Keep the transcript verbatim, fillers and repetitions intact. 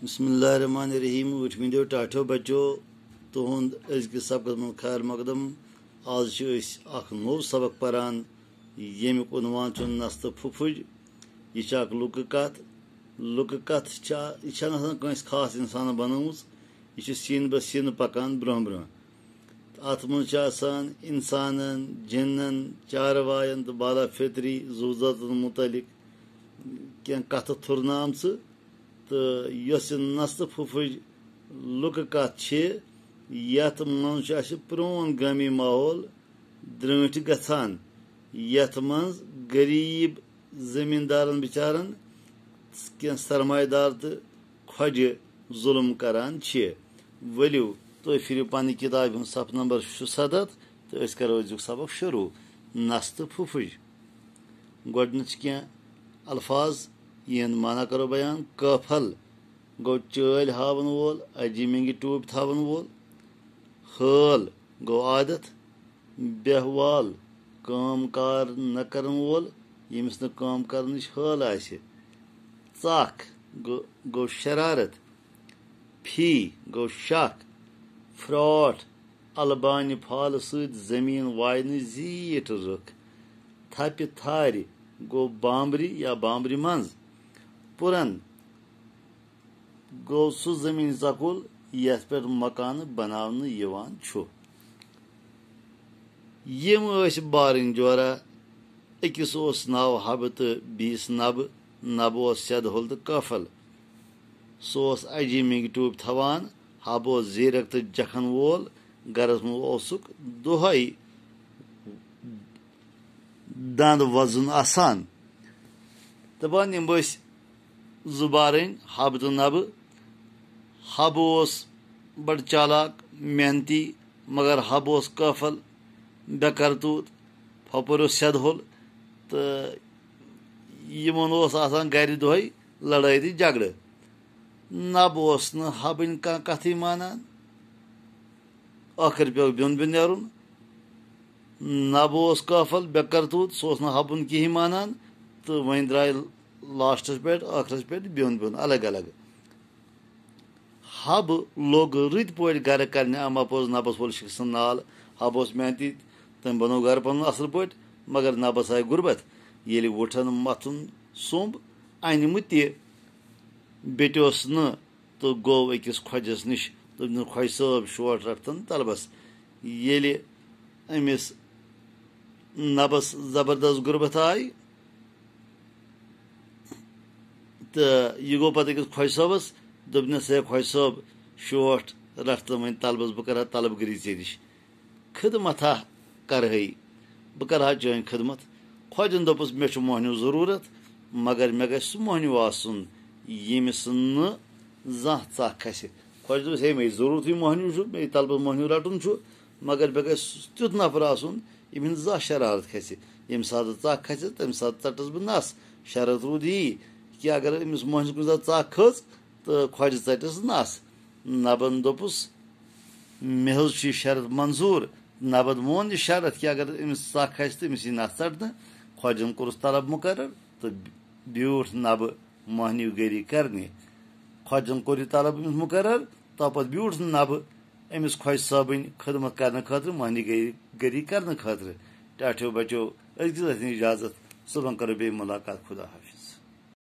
بسم اللہ الرحمن الرحیم۔ وٕٹھمٕتیو ٹاٹھیو بچو، تُہُنٛد أزکِس سبقس منٛز خیر مقدم۔ آز چھِ أسۍ اکھ نوٚو سبق پران، ییٚمیُک عنوان چھُ نستہٕ پھُپھٕج۔ یہِ چھِ اکھ لُکہٕ کتھ۔ لُکہٕ کتھ چھِ، یہِ چھَنہٕ آسان کٲنٛسہِ خاص اِنسانَن بنٲومٕژ۔ یہِ چھِ سیٖنہٕ بہ سیٖنہٕ پکان برٛونٛہہ برٛونٛہہ۔ تہٕ اَتھ منٛز چھِ آسان اِنسانَن، جِنَن، چاروایَن تہٕ بالا فطری زُو زٲژَن مُتعلِق کینٛہہ کَتھٕ تھُرنہٕ آمژٕ۔ تہٕ یۄس یہِ نستہٕ پھُپھٕج لُکہٕ کَتھ چھِ، یَتھ منٛز چھُ اَسہِ پرٛون گٲمی ماحول درٛٲنٛٹھۍ گژھان، یَتھ منٛز غریٖب زٔمیٖندارَن بِچارَن کینٛہہ سرمایہِ دار تہٕ کھۄجہِ ظُلم کران چھِ۔ ؤلِو، تُہۍ پھِرِو پننہِ کِتابہِ ہُنٛد صفہٕ نمبر شُسَتَتھ تہٕ أسۍ کرو أزیُک سبق شروع۔ نستہٕ پھُپھٕج۔ گۄڈٕنِچ کینٛہہ الفاظ، یِہنٛد معنی کرو بیان۔ قٲفل گوٚو چٲلۍ ہاوَن وول، اجی مِنٛگہِ ٹوٗپۍ تھاوَن وول۔ حٲل گوٚو عادت۔ بیہوال، کٲم کار نہ کرن وول، ییٚمِس نہٕ کٲم کرنٕچ حٲل آسہِ۔ ژکھ گوٚو، گوٚو شرارت۔ پھی گوٚو شک۔ پھراٹھ، البانہِ پھالہٕ سۭتۍ زٔمیٖن واینٕچ زیٖٹھ رٕکھ۔ تھپہِ تھارِ گوٚو بامبرِ یا بامبرِ منٛز۔ پُرن گوٚو سُہ زٔمیٖن زکُل یَتھ پٮ۪ٹھ مکانہٕ بناونہٕ یِوان چھُ۔ یِم ٲسۍ بارٕنۍ جورا۔ أکِس اوس ناو حبہٕ تہٕ بیٚیِس نبہٕ۔ نبہٕ اوس سیدٕ ہول تہٕ قٲفل۔ سُہ اوس اجی مِنٛگہِ ٹوٗپۍ تھاوان۔ حبہٕ اوس زیٖرک تہٕ جکھن وول۔ گرس منٛز اوسُکھ دۄہے دند وۄزُن آسان۔ دپان یِم ٲسۍ زٕ بارٕنۍ، حبہٕ تہٕ نبہٕ۔ حبہٕ اوس بڑٕ چالاک، محنتی، مگر حبہٕ اوس قٲفل، بے کرتوت، پھۄپھر اوس سیدٕ ہول، تہٕ یِمن اوس آسان گرِ دۄہے لڑٲے تہٕ جھگڑٕ۔ نبہٕ اوس نہٕ حبٕنۍ کانٛہہ کتھٕے مانان۔ ٲخٕر پیوٚو بیوٚن بیوٚن نیرُن۔ نبہٕ اوس قٲفل، بے کرتوت، سُہ اوس نہٕ حبُن کِہیٖنۍ مانان، تہٕ وۄنۍ درٛاے لاسٹس پٮ۪ٹھ، ٲخرس پٮ۪ٹھ بیوٚن بیوٚن الگ الگ۔ حبہٕ لوٚگ رٕتۍ پٲٹھۍ گرٕ کرنہِ، اما پوٚز نبس وول شِکسن نال۔ حبہٕ اوس محنتی، تٔمۍ بنوو گرٕ پنُن اصل پٲٹھۍ، مگر نبس آیہِ غربت۔ ییٚلہِ وُٹھن متھُن سوٚمب انہِ مہٕ تہِ بیٹیوس نہٕ، تہٕ گوٚو أکِس کھۄجس نِش۔ دوٚپنَس، "خۄجہِ صٲب، شوٹھ رَٹتَن طلبس۔" ییٚلہِ أمِس نبس زبردست غربت آیہِ، تہٕ یہِ گوٚو پتہٕ أکِس خۄجہِ صٲبس، دوٚپنَس، "ہے خۄجہِ صٲب، شوٹھ رَٹتَن وۄنۍ طلبس، بہٕ کرٕ ہا طلبگٔری ژےٚ نِش۔" خدمت ہا کرہے، بہٕ کرٕ ہا چٲنۍ خدمت۔ خۄجن دوٚپُس، "مےٚ چھُ مۄہنیو ضروٗرت، مگر مےٚ گژھِ سُہ مۄہنیو آسُن، ییٚمِس نہٕ زانٛہہ ژکھ کھسہِ۔" خۄجہِ دوٚپُس، "ہے، مےٚ چھُ ضروٗرتھٕے مۄہنیو چھُ، مےٚ چھُ طلبس مۄہنیو رٹُن چھُ، مگر مےٚ گژھِ تیُتھ نفر آسُن، ییٚمِس نہٕ زانٛہہ شرارت کھسہِ۔ ییٚمہِ ساتہٕ ژکھ کھسہِ، تَمہِ ساتہٕ ژٹس بہٕ نس۔ شرارت روٗد یی کہِ اگر أمِس مۄہنیوِس کُنہِ ساتہٕ ژکھ کھٔژ، تہٕ خۄجہِ ژٹس نس۔" نبن دوٚپُس، "مےٚ حظ چھُ یہِ شرط منظوٗر۔" نبن مون یہِ شرط کہِ اگر أمِس ژکھ کھسہِ تہٕ أمِس یی نس ژٹنہٕ۔ خۄجن کوٚرُس طلب مُقرر تہٕ بیوٗٹھ نبہٕ مۄہنیو گٔری کرنہِ۔ خۄجن کوٚر یہِ طلب أمِس مُقرر، تو پتہٕ بیوٗٹھ نبہٕ أمِس خۄجہِ صٲبٕنۍ خدمت کرنہٕ خٲطرٕ، مۄہنیو گٔری، گٔری کرنہٕ خٲطرٕ۔ ٹاٹھیو بچو، أزکِس ٲسِن اجازت، صُبحن کرو بیٚیہِ مُلاقات۔ خدا حافظ۔